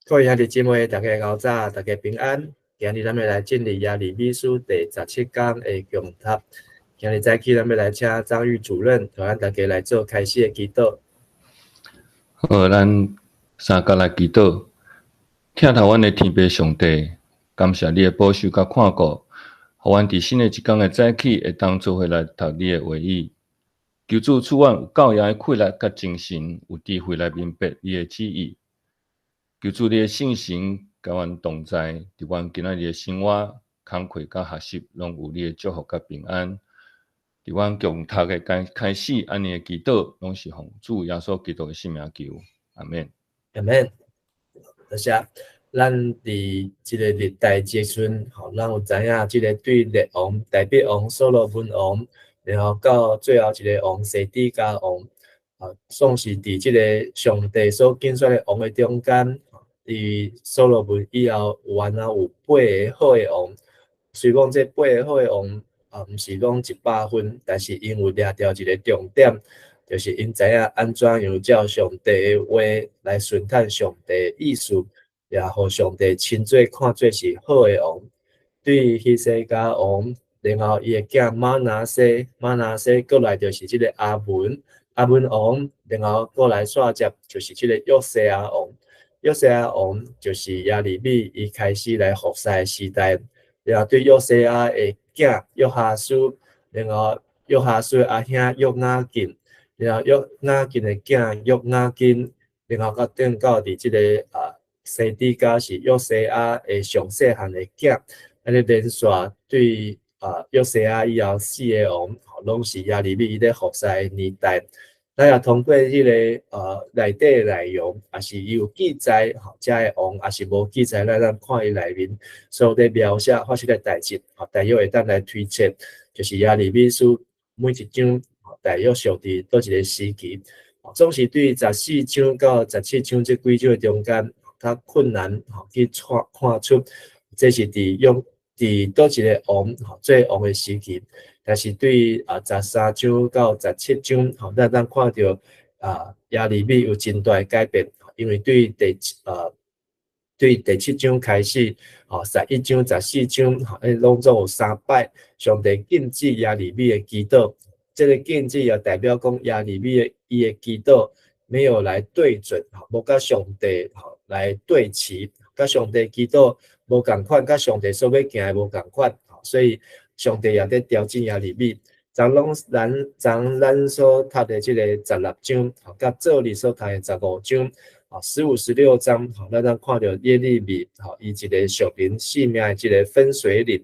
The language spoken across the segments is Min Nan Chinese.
各位兄弟姊妹，大家𠢕早，大家平安。今日咱欲來進入耶利米書第十七章的共讀。今日早起，咱欲來請張玉主任，帶咱大家來做開始的祈禱。好，咱三佮來祈禱。疼惜阮的天父上帝，感謝你的保守佮看顧，予阮佇新的一工的早起，會當做伙來讀你的話語。求主賜阮有夠樣的氣力佮精神，有智慧來明白你的旨意。求主你的聖神佮阮同在，佇阮今仔日的生活、工課佮學習，攏有你的祝福佮平安。佇阮共讀的開開始，按呢的祈禱，攏是奉主耶穌基督的聖名求，阿們。阿們。多謝。咱佇這个歷代志陣，吼，咱有知影這个對列王、大衛王、所羅門王，然後到最後一个王西底家王，啊，總是佇這个上帝所揀選的王的中間。佇所羅門以後有按怎有八个好的王，雖講這八个好的王啊，毋是攏100分，但是𪜶有掠著一个重點，就是𪜶知影按怎樣照上帝的話來順趁上帝的意思，也予上帝親做看做是好的王。對希西家王，然後伊的囝瑪拿西，瑪拿西過來就是這个亞歕，亞歕王，然後過來煞接就是這個約西亞王。約西亞王就是耶利米伊開始來服侍的時代，然後對約西亞的囝約哈斯，然後約哈斯的阿兄約雅敬，然後約雅敬的囝約雅斤，然後佮轉到佇這个啊西底家是約西亞的上細漢的囝，按呢連續對啊約西亞以後四个王，攏是耶利米伊咧服侍的年代。咱也通過彼个內底的內容，抑是伊有記載吼，遮个王，抑是無記載，咱看伊內面所咧描寫發生的代誌，吼，大約會當來推測，就是耶利米書每一章，大約屬佇佗一个時期，總是對14章到十七章這幾章的中間較困難，吼，去看看出這是佇用佇佗一个王吼做王的時期。但是對啊13章到十七章，吼，咱當看著啊耶利米有真大的改變，因為對第啊對第七章開始，吼，11章、14章，吼，攏總有三擺，上帝禁止耶利米的祈禱。這个禁止也代表講耶利米的伊的祈禱沒有來對準，吼，無佮上帝吼來對齊，佮上帝祈禱無仝款，佮上帝所欲行的無仝款，所以上帝也佇調整耶利米，昨攏咱昨咱所讀的這个十六章，吼，佮昨日所讀的15章，啊，15、16章，吼，咱通看著耶利米，吼，伊一个屬靈生命的這个分水嶺，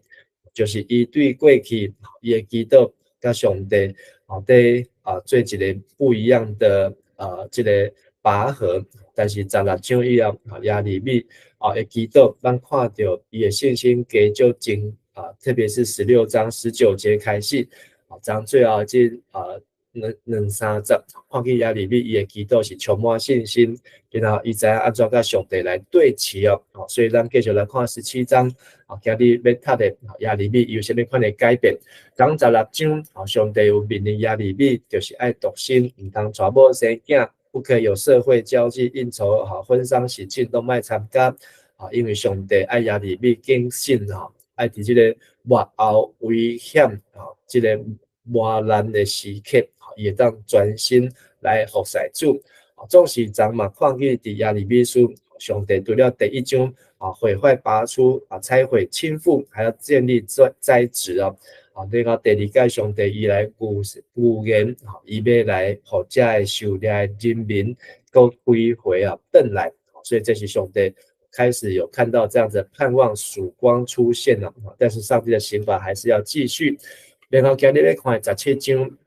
就是伊對過去伊的祈禱，佮上帝，吼，佇啊做一个不一樣的啊這个拔河，但是十六章以後，耶利米啊的祈禱，咱看著伊的信心加少增。啊，特別是16章19節開始，啊，將最後這啊兩兩三節，看見耶利米伊的祈禱是充滿信心，然後伊知影按怎佮上帝來對齊哦，所以咱繼續來看十七章，啊，今日欲讀的耶利米有啥物款的改變？講十六章，啊，上帝有命令耶利米，就是愛獨身，毋通娶某生囝，不可以有社會交際應酬，吼，婚喪喜慶攏莫參加，啊，因為上帝愛耶利米謹慎吼。愛佇這个末後危險吼，這个磨難的時刻，伊會當專心來服侍主。總是昨嘛看見佇耶利米書，上帝除了第一章啊毀壞拔出啊拆毀傾覆，還要建立栽栽植哦。啊，然後第二屆上帝伊來預預言，伊欲來予遮个受掠的人民閣歸回啊，轉來。所以這是上帝開始有看到這樣子盼望曙光出現了，但是上帝的刑罰還是要繼續。然後今日欲看十七章，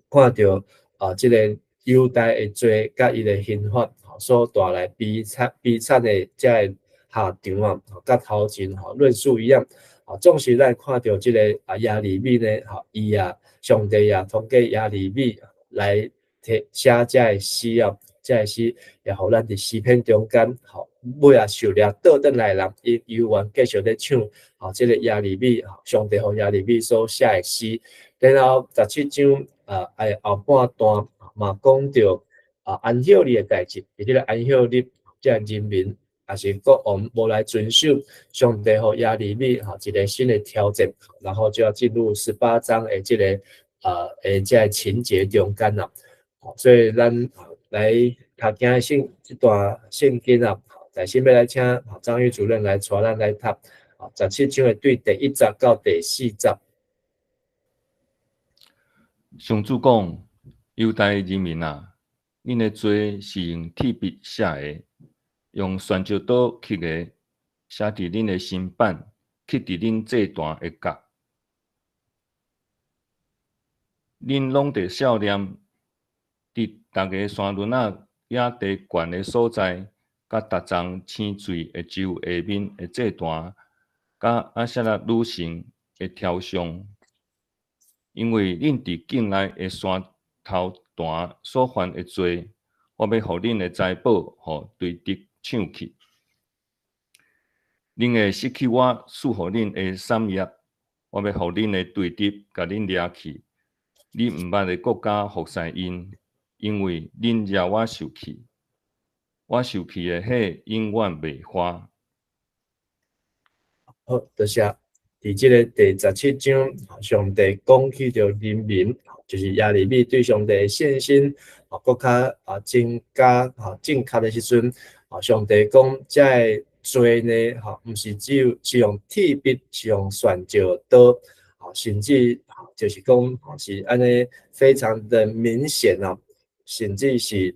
看著啊，這個猶大的罪佮伊的刑罰所帶來悲慘悲慘的這个下場啊，佮頭前吼論述一樣。啊，總是咱看著這個啊耶利米呢，吼伊啊，上帝啊，通過耶利米來提寫這个詩啊，這个詩也予咱佇詩篇中間，吼。尾仔受掠倒轉來的人，伊猶原繼續咧唱，吼，這个耶利米，上帝予耶利米所寫的詩。然後十七章啊，哎後半段嘛講著啊安息日的代誌，佇這个安息日，這个人民也是國王無來遵守上帝予耶利米吼一个新的挑戰，然後就要進入18章的這个的這个情節中間啦。所以咱來讀經聖這段聖經啊，在先欲來請張玉主任來帶咱來讀十七章的對第一節到第四節。上主講：猶大人民啊，恁的罪是用鐵筆寫的，用旋石刀刻的，寫佇恁的心版，刻佇恁祭壇的角。恁攏著數念，佇逐个山崙仔野地懸的所在，佮逐叢青翠的樹下面的祭壇，佮阿舍拉女神的雕像，因為恁佇境內的山頭壇所犯的罪，我欲予恁的財寶予對敵搶去。恁會失去我賜予恁的產業，我欲予恁的對敵共恁掠去。你毋捌的國家服侍𪜶，因為恁惹我受氣，我受氣的火永遠袂發。好，多謝。佇這个第十七章，上帝講起著人民，就是耶利米對上帝的信心，閣較增加正確的時陣，上帝講這个罪呢，毋是只有是用鐵筆，是用旋石刀，甚至就是講是按呢非常的明顯啊，甚至是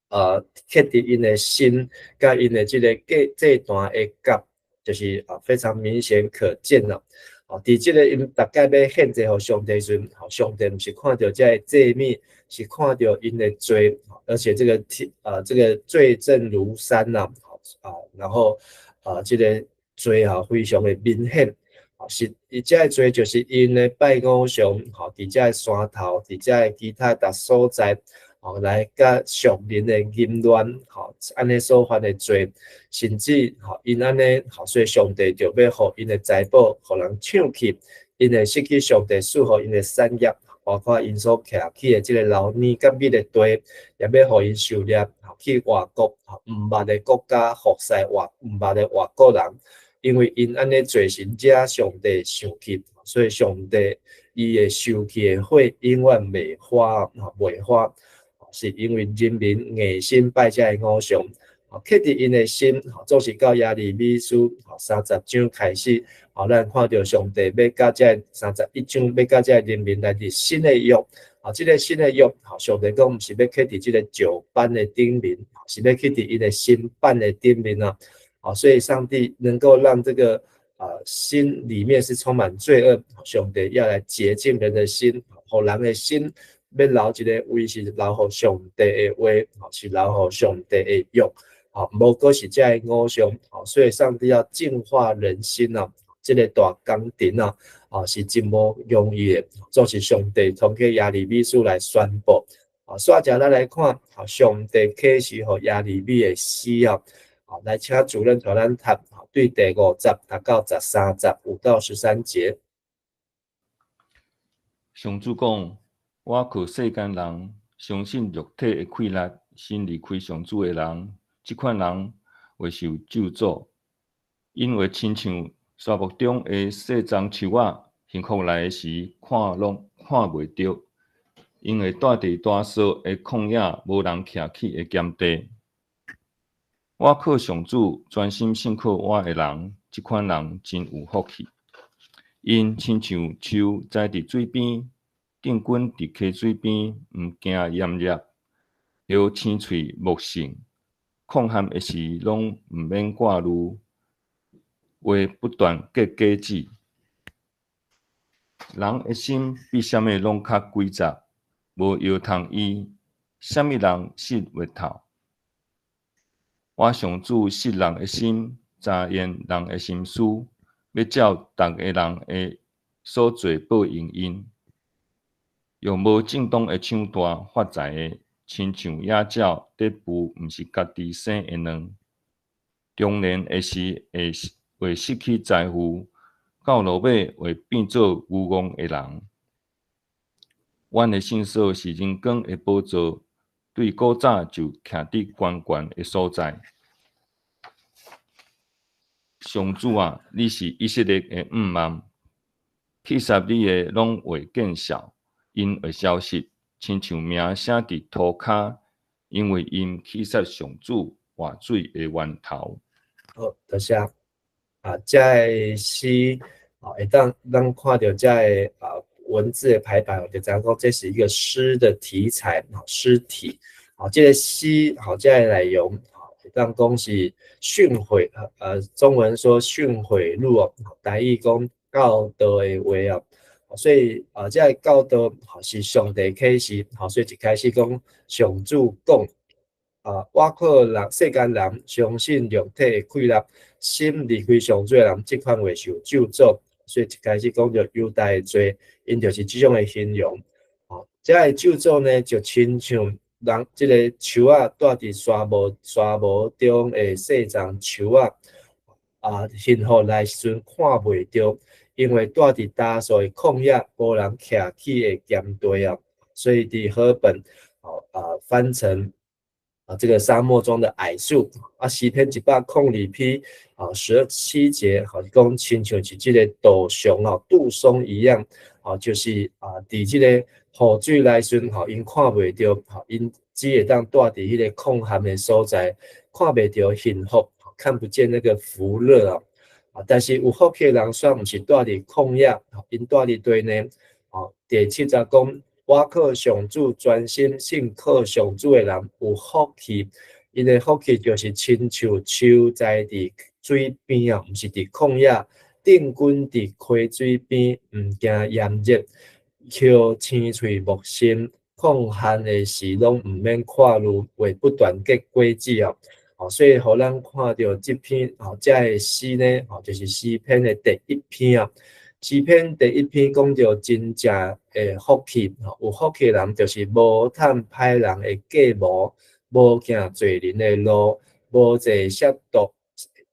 刻佇𪜶的心，佮𪜶的這个祭壇的角。就是非常明顯可見啦。佇這个𪜶逐擺欲獻祭予上帝時陣，上帝毋是看著這个祭物，是看著𪜶的罪，而且這個天這个罪證如山呐，然後這个罪非常的明顯，是伊這个罪就是𪜶咧拜偶像，佇這个山頭，佇這个其他逐所在，來佮屬靈的淫亂，按呢所犯的罪，甚至𪜶按呢，所以上帝就欲予𪜶的財寶，予人搶去，𪜶會失去上帝賜予𪜶的產業，包括𪜶所徛起的這个流奶佮蜜的地，也欲予𪜶受掠，去外國，毋捌的國家服侍外毋捌的外國人，因為𪜶按呢做是惹上帝生氣，所以上帝伊會受氣的火永遠袂發，袂發。是因為人民硬心拜這个偶像，刻佇𪜶的心，總是到耶利米書30章開始，咱看著上帝欲佮這个31章欲佮這个人民來立新的約，這个新的約，上帝講毋是欲刻佇這个石板的頂面，是欲刻佇𪜶的心版的頂面啊，所以上帝能夠讓這个心裡面是充滿罪惡，上帝要來潔淨人的心，予人的心。欲留一个位是留予上帝的話，是留予上帝的約，無閣是這个偶像，所以上帝要淨化人心啊，這个大工程啊，是真無容易的，總是上帝通過耶利米書來宣布。煞者咱來看，上帝啟示予耶利米的詩啊，來請主任帶咱讀，對第五節讀到13節，5到13節。上主講：我靠世間人相信肉體的氣力，心離開上主的人，這款人會受咒詛。𪜶會親像沙漠中的細欉樹仔，幸福來的時看攏看袂著。𪜶會蹛佇乾燥的曠野，無人徛起的鹹地。我靠上主，專心信靠我的人，這款人真有福氣。𪜶親像樹栽佇水邊，定根佇溪水邊，毋驚炎熱，葉青翠茂盛，曠旱的時攏毋免掛慮，會不斷結果子。人的心比啥物攏較詭詐，無藥通醫，啥物人識會透？我上主識人的心，查驗人的心思，欲照逐个人的所做報應𪜶。用無正當的手段發財的，親像野鳥佇孵毋是家己生的卵。中年的時會失去財富，到落尾會變做愚戇的人。阮的聖所是榮光的寶座，對古早就徛佇懸懸的所在。上主啊，你是以色列的向望，棄殺你的攏會見笑，𪜶會消失，親像名寫佇塗跤，因為𪜶棄殺上主活水的源頭。好，多謝。啊，這个詩啊，會當咱看著這个文字的排版，就知影講這是一個詩的題材，詩體。啊，這个詩，好，這个內容，會當講是訓誨，中文說訓誨錄哦，台語講教導的話哦。所以啊，這个教導是上帝啟示，好，所以一開始講上主講。啊，倚靠人世間人相信肉體的氣力，心離開上主的人，這款會受咒詛。所以一開始講著猶大的罪，𪜶就是這種的形容。哦，這个咒詛呢，就親像人這个樹仔蹛佇沙漠中的細欉樹仔，啊，幸福來時陣看袂著，因為蹛佇焦燥的曠野，無人徛起的乾地啊。所以佇和本，哦啊翻成啊，這個沙漠中的矮樹啊，詩篇102篇啊，17節，好講親像是這个杜松哦，杜松一樣，啊，就是啊，佇這个雨水來時，吼，𪜶看袂著，吼，𪜶只會當蹛佇彼个曠旱的所在，看袂著幸福，看不見那個福樂啊。啊，但是有福氣的人，煞毋是蹛佇曠野，𪜶蹛佇佗呢？哦，第7節講，倚靠上主，專心信靠上主的人有福氣，𪜶的福氣就是親像樹栽佇水邊啊，毋是佇曠野，釘根佇溪水邊，毋驚炎熱，葉青翠茂盛，曠旱的時攏毋免看慮，會不斷結果子哦。哦，所以予咱看著這篇哦，這个詩呢，哦，就是詩篇的第一篇啊。詩篇第一篇講著真正的福氣，有福氣的人就是無探歹人的計謀，無行罪人的路，無坐褻瀆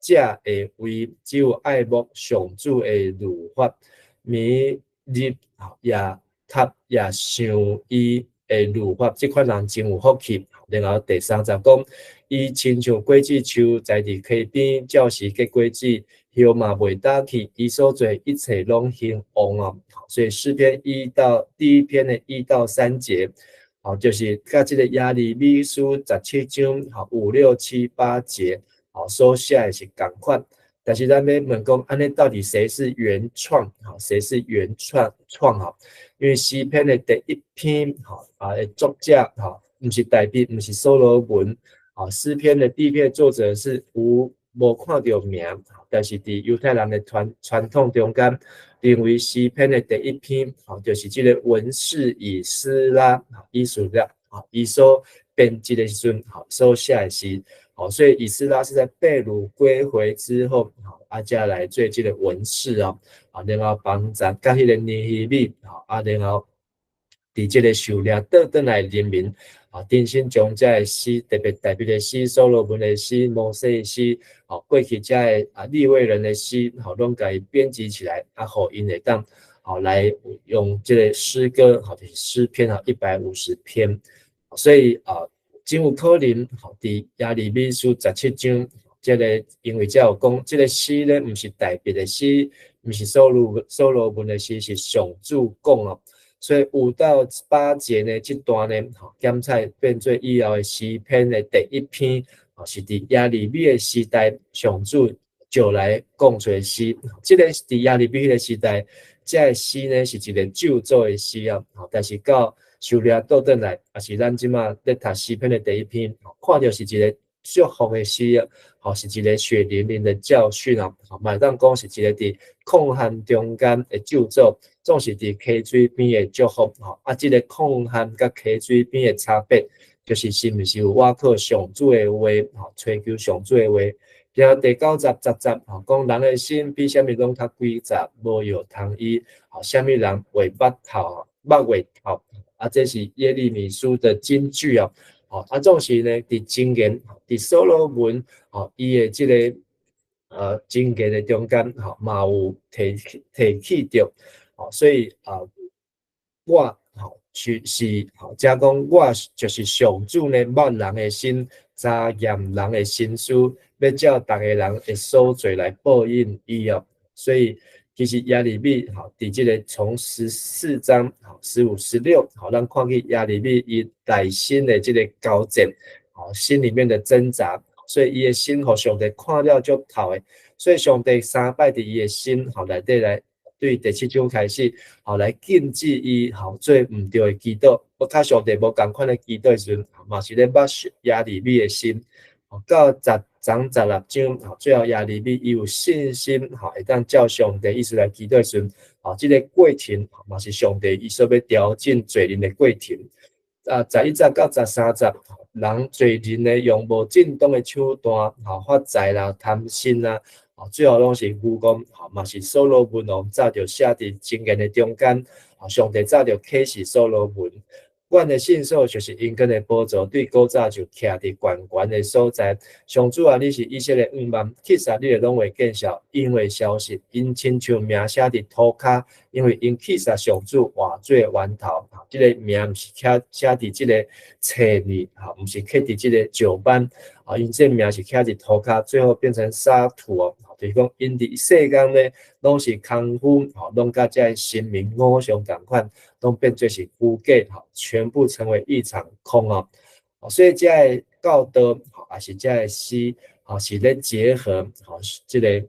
者的位，只有愛慕上主的律法，暝日也讀也想伊的律法，這款人真有福氣。然後第3節講，伊親像果子樹栽佇溪邊，照時結果子，葉嘛袂焦去，伊所做一切攏興旺哦。所以詩篇第一篇的1到3節，好，就是佮這个耶利米書17章好5、6、7、8節，好所寫的是仝款。但是咱欲問講，按呢到底誰是原創？好，誰是原創創？哈，因為詩篇的第一篇，哈啊的作者，哈，毋是大衛，毋是所羅門，啊，詩篇的第一篇作者是無看著名，但是佇猶太人的傳統中間，認為詩篇的第一篇，吼，就是這个文士以斯拉，以斯拉，啊，伊所編輯的時陣，吼，所寫的詩，吼，所以以斯拉是在被擄歸回之後，吼，啊，才來做這个文士哦，啊，然後幫助佮彼个尼希米，吼，啊，然後佇這个受掠倒轉來人民。啊，重新將這个詩，特別大衛的詩、所羅門的詩、摩西的詩，吼，過去這个啊利未人的詩，吼，攏共伊編輯起來，啊，予𪜶會當，吼來用這个詩歌，吼，就是詩篇啊，150篇。所以啊，真有可能，吼，佇耶利米書十七章，這个因為遮有講，這个詩呢，毋是大衛的詩，毋是所羅門的詩，是上主講哦。所以5到8節呢，這段呢，吼，檢採變做以後的詩篇的第一篇，吼，是佇耶利米的時代，上主就來講出的詩。這个是佇耶利米彼个時代，這个詩呢是一个咒詛的詩啊，吼，但是到受掠倒轉來，也是咱這馬咧讀詩篇的第一篇，看著是一个祝福的詩啊，吼，是一个血淋淋的教訓啊，吼，嘛會當講是一个佇曠旱中間的咒詛。總是佇溪水邊的祝福，吼啊！這个曠旱佮溪水邊的差別，就是是毋是有倚靠上主的話，吼，追求上主的話。然後第9節、10節，吼，講人的心比啥物攏較詭詐，無藥通醫，吼，啥物人會捌透，捌會透，啊，這是耶利米書的金句哦，吼，啊，總是呢，佇箴言，佇所羅門，吼，伊的這个箴言的中間，吼，嘛有提起著。哦，所以啊，我吼是是吼，遮講我就是上主呢，捌人的心，查驗人的心思，欲照逐个人的所做來報應伊哦。所以其實耶利米吼，佇這个從14章吼15、16，吼，咱看見耶利米伊內心的這个交戰，吼，心裡面的掙扎，所以伊的心予上帝看了足透的，所以上帝三擺佇伊的心吼內底來，對第七章開始，吼來禁止伊吼做毋對的祈禱，佮佮上帝無仝款的祈禱的時陣，嘛是咧抹耶利米的心。到10章16章，吼最後耶利米伊有信心，吼會當照上帝意思來祈禱的時陣，吼這个過程嘛是上帝伊所欲調整罪人的過程。啊，11節到13節，人罪人呢用無正當的手段，吼發財啦、貪心啦。哦，最後攏是愚戇，吼嘛是所羅門王早就寫佇箴言的中間，吼上帝早就啟示所羅門。阮的聖所就是應許的寶座，對古早就徛佇懸懸的所在。上主啊，你是以色列仰望，去殺你的攏會見效，𪜶會消失，𪜶親像名寫佇塗跤，因為𪜶棄殺上主活水的源頭。這个名毋是寫寫佇這个冊裡，吼，毋是刻佇這个石板，啊，𪜶這名是刻佇塗跤，最後變成沙土哦。就是講，𪜶佇世間呢，攏是空虛，吼，攏佮這个神明偶像仝款，攏變做是虛假，吼，全部成為一場空哦。所以這个教導，吼，也是這个詩，吼，是咧結合，吼，這个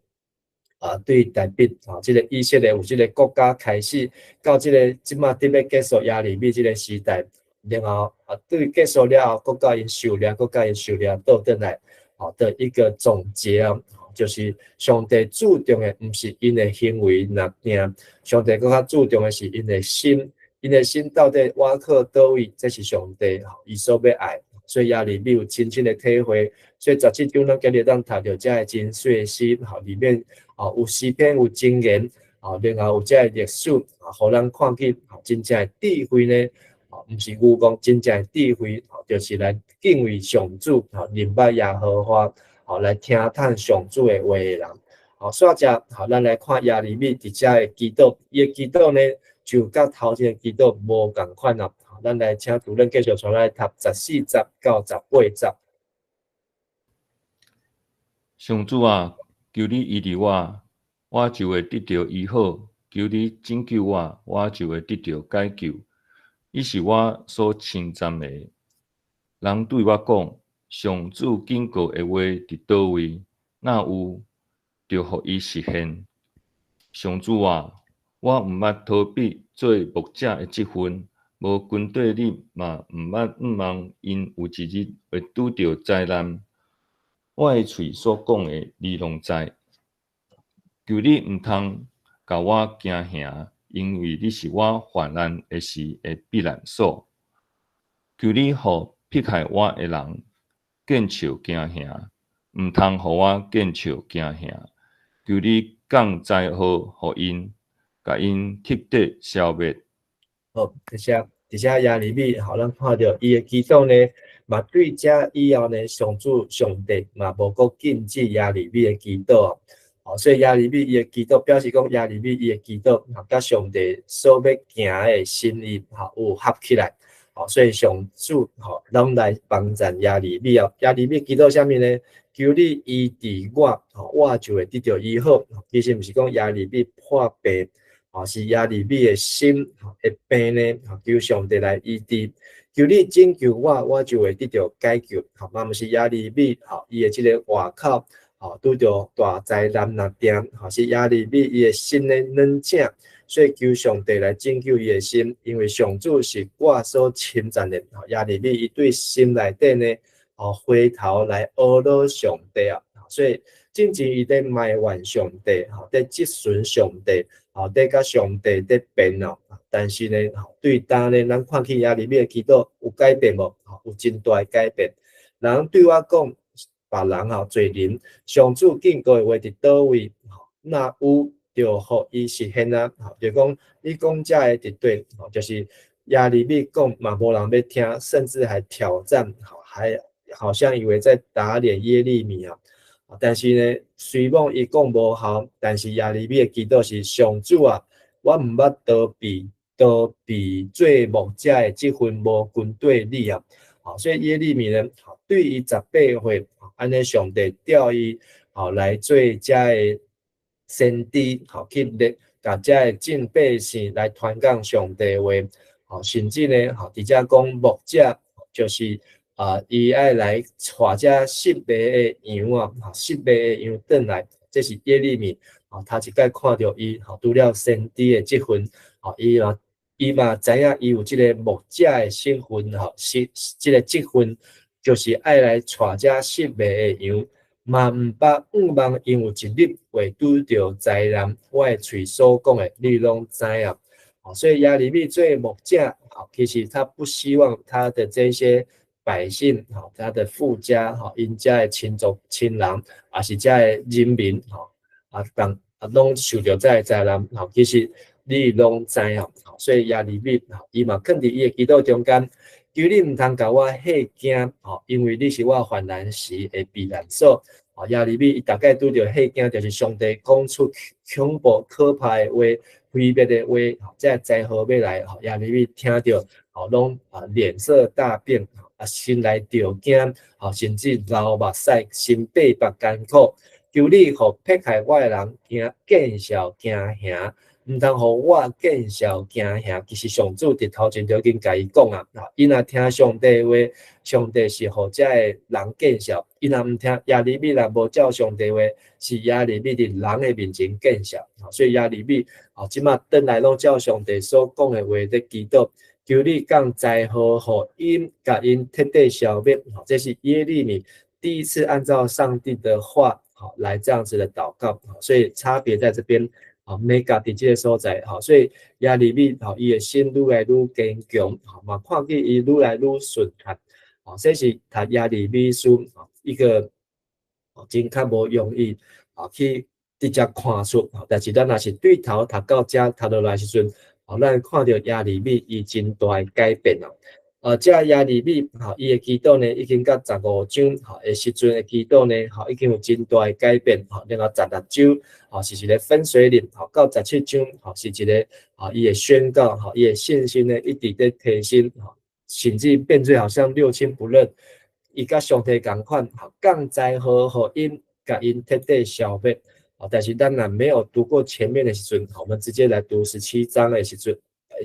啊，對大衛，吼，這个以色列有這个國家開始，到這个這馬佇欲結束耶利米這个時代，然後啊，對結束了後，閣佮𪜶受掠，閣佮𪜶受掠倒轉來，吼的一個總結啊。就是上帝注重的，毋是𪜶的行為若爾，上帝閣較注重的是𪜶的心，𪜶的心到底倚靠佗位，這是上帝伊所欲愛。所以耶利米有親身的體會，所以17章咱今日當讀著這个真水的詩，吼裡面啊有詩篇有箴言，啊然後有這个歷史，啊，予咱看見，真正的智慧呢，啊毋是愚戇，真正的智慧，就是來敬畏上主，吼認捌耶和華。吼，來聽從上主的話的人，好，煞者，好，咱來看耶利米佇遮的祈禱，伊的祈禱呢，就佮頭前的祈禱無仝款啊。咱來請主任繼續帶來讀14節到18節。上主啊，求你醫治我，我就會得著醫好；求你拯救我，我就會得著解救。你是我所稱讚的。人對我講：上主警告的話佇佗位？若有，就予伊實現。上主啊，我毋捌逃避做牧者的職分，無軍隊你嘛毋捌向望𪜶有一日會拄著災難。我的喙所講的，你攏知。求你毋通共我驚嚇，因為你是我患難的時的避難所。求你予迫害我的人見笑驚嚇，毋通予我見笑驚嚇。求你降災禍予𪜶，共𪜶徹底消滅。好，謝謝。佇遮耶利米，予咱看著伊的祈禱呢，嘛對這以後呢，上主上帝嘛無閣禁止耶利米的祈禱哦。所以耶利米伊的祈禱表示講，耶利米伊的祈禱，佮上帝所欲行的心意，吼有合起來。哦，所以上主吼攏來幫贊耶利米哦。耶利米祈禱啥物呢？求你醫治我，吼，我就會得著醫好。其實毋是講耶利米破病，吼，是耶利米的心的病呢，求上帝來醫治。求你拯救我，我就會得著解救。吼，嘛毋是耶利米，吼，伊的這个外口，吼，拄著大災難若定，吼，是耶利米伊的心呢軟正。所以求上帝來拯救伊的心，因為上主是我所稱讚的。耶利米伊對心內底呢，哦，回頭來呵咾上帝啊。所以進前伊佇埋怨上帝，吼，佇質詢上帝，吼，佇佮上帝佇辯哦。但是呢，對當呢，咱看見耶利米的祈禱有改變無？有真大的改變。人對我講，別人吼罪人，上主警告的話佇佗位？若有，就予伊實現啊！吼，就講你講這个佇對，吼，就是耶利米講嘛，無人欲聽，甚至還挑戰，吼，還好像以為在打臉耶利米啊。但是呢，雖罔伊講無效，但是耶利米的祈禱是上主啊，我毋捌逃避逃避做牧者的這份無軍隊你啊。好，所以耶利米呢，對伊18歲，按呢上帝調伊吼來做遮个先知，吼去咧共遮个眾百姓來傳講上帝話，吼，甚至呢，吼佇遮講牧者，就是啊，伊愛來帶遮失迷的羊啊，失迷的羊轉來，這是耶利米，吼，頭一擺看著伊，吼，除了先知的職份，吼，伊嘛知影伊有這个牧者的身份，吼，是這个職份，就是愛來帶遮失迷的羊，嘛毋捌向望𪜶有一日會拄著災難，我的喙所講的，你攏知影。所以耶利米做牧者，其實他不希望他的這些百姓，他的父家，𪜶遮的親族親人，抑是遮的人民，吼，啊，共啊，攏受著這个災難，吼，其實你攏知影，所以耶利米，伊嘛囥佇伊的祈禱中間，求你毋通共我嚇驚，吼，因為你是我患難時的避難所。耶利米伊逐擺拄著嚇驚，就是上帝講出恐怖可怕的話、毀滅的話，這个災禍欲來，耶利米聽著，吼，攏啊臉色大變，啊心內著驚，吼，甚至流目屎，心百般艱苦。求你予迫害我的人驚見笑驚嚇，毋通予我見笑驚嚇。其實上主佇頭前就已經共伊講啊，𪜶若聽上帝話，上帝是予遮个人見笑；𪜶若毋聽，耶利米若無照上帝話，是耶利米佇人的面前見笑。所以耶利米哦，這馬轉來攏照上帝所講的話咧祈禱，求你降災禍予𪜶，共𪜶徹底消滅。這是耶利米第一次按照上帝的話，好來這樣子的禱告。所以差別在這邊。好，每家佇這个所在，吼，所以耶利米吼，伊的心愈來愈堅強，吼，嘛看見伊愈來愈順利，吼，這是讀耶利米書一個真較無容易，啊去直接看出，但是咱若是對頭讀到遮讀落來時陣，吼，咱會看著耶利米伊真大的改變啊。這耶利米吼，伊的祈禱呢，已經佮15章吼的時陣的祈禱呢，吼，已經有真大的改變，吼，然後16章吼是一个分水嶺，吼，到17章吼是一个吼伊的宣告，吼，伊的信心呢一直咧提升，吼，甚至變做好像六親不認，伊佮上帝仝款，吼，降災禍予𪜶，共𪜶徹底消滅，吼，但是咱若沒有讀過前面的時陣，我們直接來讀十七章的時陣，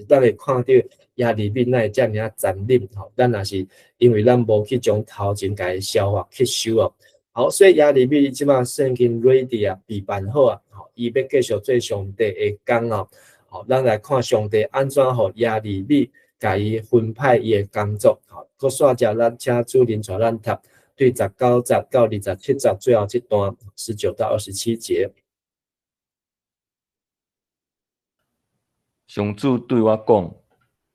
咱會看著耶利米哪會遮爾仔殘忍吼，咱若是因為咱無去將頭前共伊消化吸收哦。好，所以耶利米這馬聖經 ready 啊，備辦好啊，吼，伊欲繼續做上帝的工哦。好，咱來看上帝按怎予耶利米共伊分派伊的工作。好，閣煞者咱請主任帶咱讀對19節到27節最後這段19到27節。上主對我講：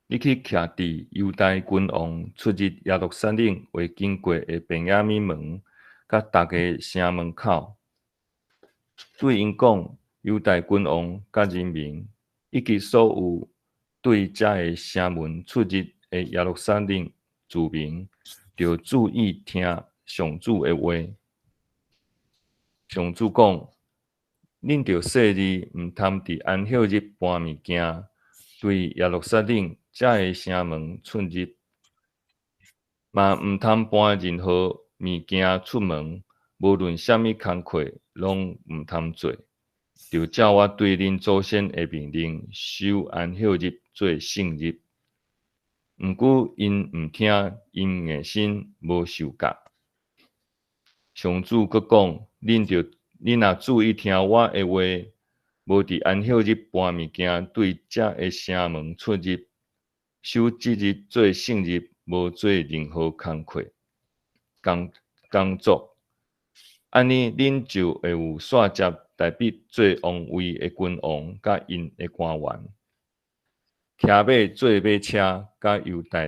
你去徛佇猶大君王出入耶路撒冷會經過的便雅憫門，佮逐个城門口，對𪜶講：猶大君王佮人民，以及所有對遮个城門出入的耶路撒冷住民，著注意聽上主的話。上主講：恁著細膩，毋通佇安息日搬物件，對耶路撒冷遮个城門出入，嘛毋通搬任何物件出門，無論啥物工課，攏毋通做。著照我對恁祖先的命令，守安息日做聖日。毋過𪜶毋聽，𪜶硬心無受教。上主閣講：恁著恁若注意聽我的話，無佇安息日搬物件對遮个城門出入，守這日做聖日，無做任何工課工工作，按呢，恁就會有煞接大衛做王位的君王，佮𪜶的官員，騎馬做馬車，佮猶大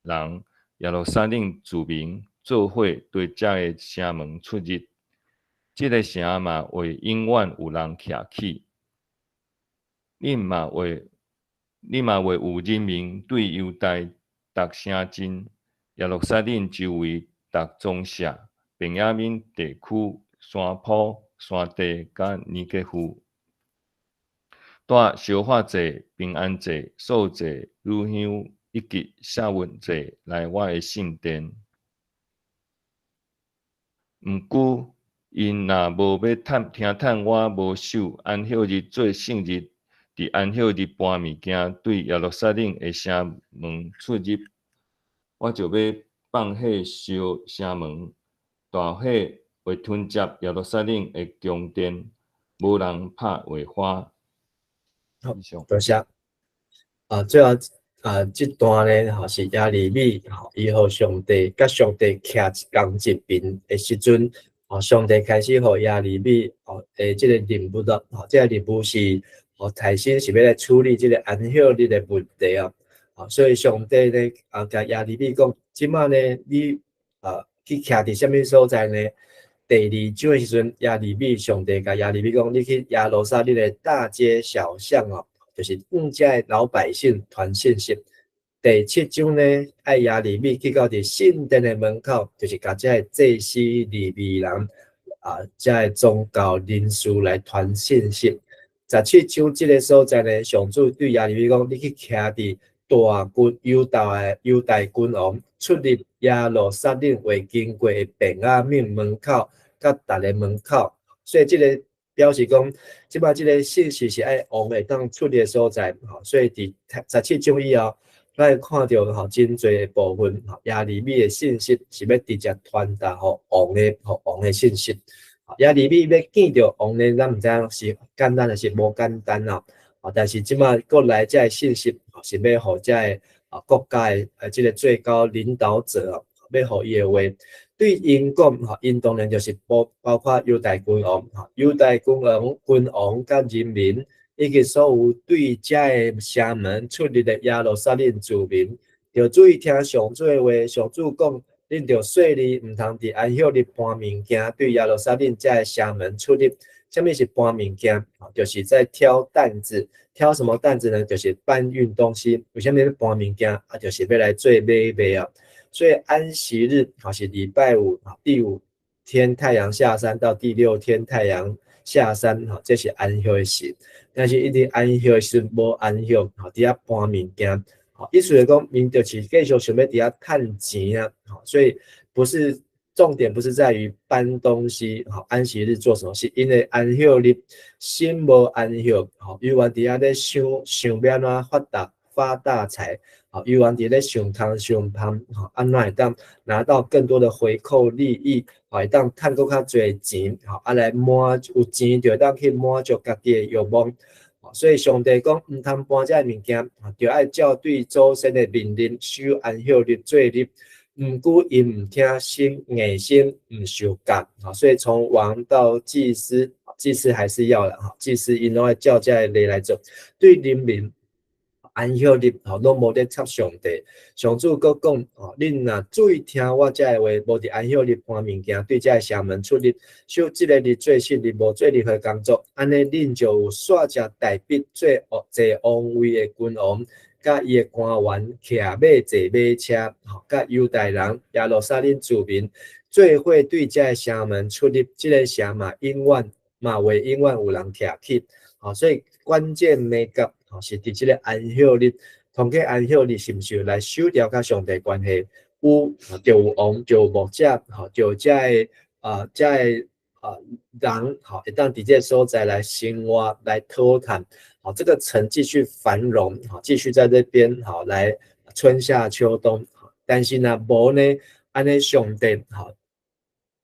人、耶路撒冷住民做伙對遮个城門出入。這个城嘛會永遠有人徛起，恁嘛會有人民對猶大逐城鎮、耶路撒冷周圍逐莊舍、便雅憫地區山坡、山地佮尼格夫，帶燒化祭、平安祭、素祭、乳香。以及獻物祭來我的聖殿。毋過，𪜶若無欲聽趁我無守安息日做聖日，佇安息日搬物件對耶路撒冷的城門出入，我就欲放火燒城門，大火會吞食耶路撒冷的宮殿，無人拍會花。好，多謝。啊，最後啊，這段呢，吼是耶利米，吼伊予上帝佮上帝徛仝一邊的時陣，吼上帝開始予耶利米，吼的這個任務咯，吼這個任務是，吼提醒是欲來處理這個安息日的問題哦，吼所以上帝呢，啊共耶利米講，這擺呢，你啊去徛佇啥物所在呢？第二章的時陣，耶利米上帝共耶利米講，你去耶路撒冷的大街小巷哦，就是向遮的老百姓傳信息。第七章呢，愛耶利米去到佇聖殿的門口，就是共遮的祭司、利未人啊，遮的宗教人士來傳信息。十七章這个所在呢，上主對耶利米講，你去徛佇大軍猶大的猶大君王出入耶路撒冷會經過的便雅憫門口，佮逐个門口，所以這个表示講，這擺這个信息是愛王會當出入的所在，吼，所以佇十七章以後，咱會看著吼真濟的部分，吼耶利米的信息是欲直接傳達予王的，予王的信息。耶利米欲見著王呢，咱毋知影是簡單還是無簡單哦。但是這擺閣來這个信息，是欲予這个啊國家的這个最高領導者哦，欲予伊的話，對𪜶講，吼，𪜶當然就是包括猶大君王，吼，猶大君王、君王佮人民，以及所有對這个城門出入的耶路撒冷住民，著注意聽上主的話。上主講，恁著細膩，毋通佇安息日搬物件，對耶路撒冷這个城門出入。啥物是搬物件？就是在挑擔子，挑什麼擔子呢？就是搬運東西。為啥物欲搬物件？啊，就是欲來做買賣啊。所以安息日吼是禮拜五，第五天太陽下山到第六天太陽下山，吼，這是安息時。但是伊佇安息時無安息，吼，佇遐搬物件，吼，意思是講，𪜶就是繼續想欲佇遐趁錢啊，吼，所以不是重點，不是在於搬東西，吼，安息日做什麼？是因為安息日心無安息，吼，猶原佇遐咧想想欲按怎發達發大財。好，猶原佇咧想空想芳，吼，按怎會當拿到更多的回扣利益，吼，會當趁閣較濟錢，吼，啊來滿有錢就會當去滿足家己的欲望，所以上帝講毋通搬這个物件，著愛照對祖先的命令守安息日做日，毋過𪜶毋聽心硬心毋受教，所以從王到祭司，祭司還是要啦，祭司𪜶攏愛照這个例來做，對人民。安息日吼，攏無咧插上帝。上主閣講吼，恁若注意聽我遮个話，無佇安息日搬物件，對遮个城門出入，守這个日做聖日，無做任何工作，按呢恁就有煞食大筆做王坐王位的君王，佮伊的官員騎馬坐馬車，吼，佮猶大人耶路撒冷住民做伙對遮个城門出入，這个城嘛永遠嘛袂永遠有人徛起，吼，所以關鍵眉角。是佇這个安息日，通過安息日是毋是來守牢佮上帝關係？有，就有王，就有牧者，吼，就有遮个啊，遮个啊人，吼，會當佇這个所在來生活，來討趁，吼，這個城繼續繁榮，吼，繼續在這邊，吼，來春夏秋冬。但是若無呢，按呢上帝，吼，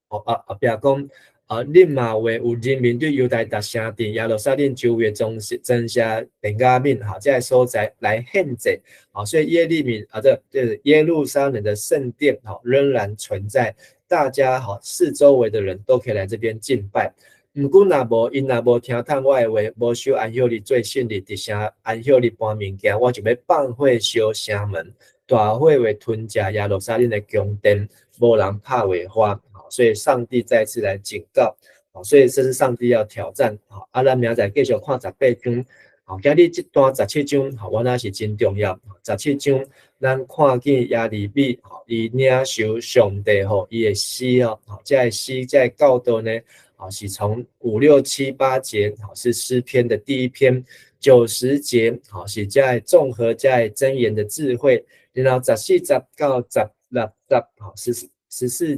哦啊後壁講。啊，恁嘛會有人民對猶大逐城鎮耶路撒冷周圍中增設便雅憫，吼，這个所在來獻祭，吼，所以耶利米啊，這這耶路撒冷的聖殿，吼，仍然存在，大家吼四周圍的人都可以來這邊敬拜。毋過若無𪜶若無聽趁我的話，無守安息日做聖日，佇城安息日搬物件，我就欲放火燒城門，大火會吞食耶路撒冷的宮殿，無人拍袂花。所以上帝再次來警告，所以這是上帝要挑戰，啊，咱明仔載繼續看十八章，好，今日這段十七章，吼，我諗是真重要。十七章，咱看見耶利米，吼，伊領受上帝予伊的詩哦，這个詩，這个教導呢，啊，是從五六七八節，吼，是詩篇的第一篇，90節，吼，是這个綜合這个箴言的智慧。然後14節到16節，吼，14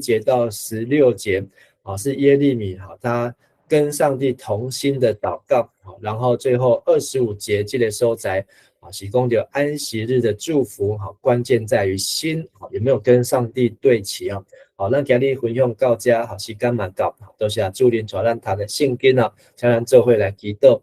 節到16節，啊，是耶利米，哈，他跟上帝同心的禱告，好，然後最後25節這個所在，啊，是講著安息日的祝福，好，關鍵在於心，好，有沒有跟上帝對齊啊？好，咱今日分享到這，好，時間嘛到，多謝主任帶咱讀的聖經啊，請咱做伙來祈禱。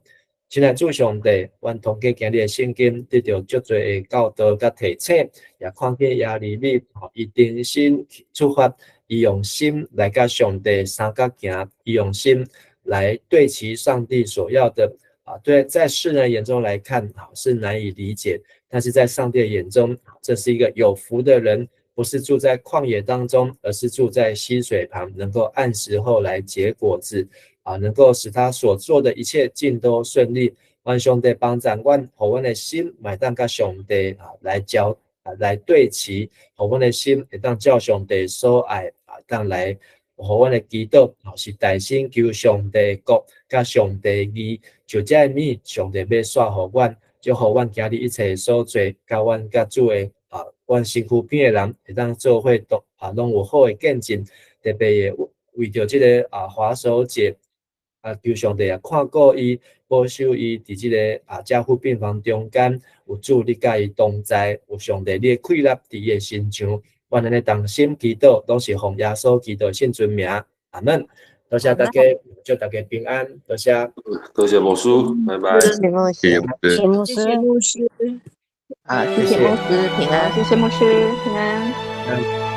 親愛主上帝，阮通過今日的聖經得著足濟的教導佮提醒，也看見耶利米，吼，伊重新出發，伊用心來佮上帝相佮行，伊用心來對齊上帝所要的。啊，對，在世人眼中來看，啊，是難以理解，但是在上帝的眼中，這是一個有福的人，不是住在曠野當中，而是住在溪水旁，能夠按時候來結果子，啊，能夠使他所做的一切盡都順利。願上帝幫助阮，予阮的心會當佮上帝啊來交啊來對齊，予阮的心會當照上帝所愛啊，當來予阮的祈禱，是大聲求上帝國佮上帝義，就這物上帝欲煞予阮，就予阮今日一切所做，佮阮佮主的啊，阮身軀邊的人會當做伙都啊，攏有好的見證，特別會為著這个啊華手姐啊，求上帝也看顧伊，保守伊佇這个啊加護病房中間，有主你佮伊同在，有上帝你的氣力佇伊的身上。阮按呢同心祈禱，攏是奉耶穌基督聖尊名，阿門。多謝大家，祝大家平安。多謝。多謝牧師，拜拜。謝謝牧師，謝謝牧師，謝謝牧師，啊，謝謝牧師平安，謝謝牧師平安。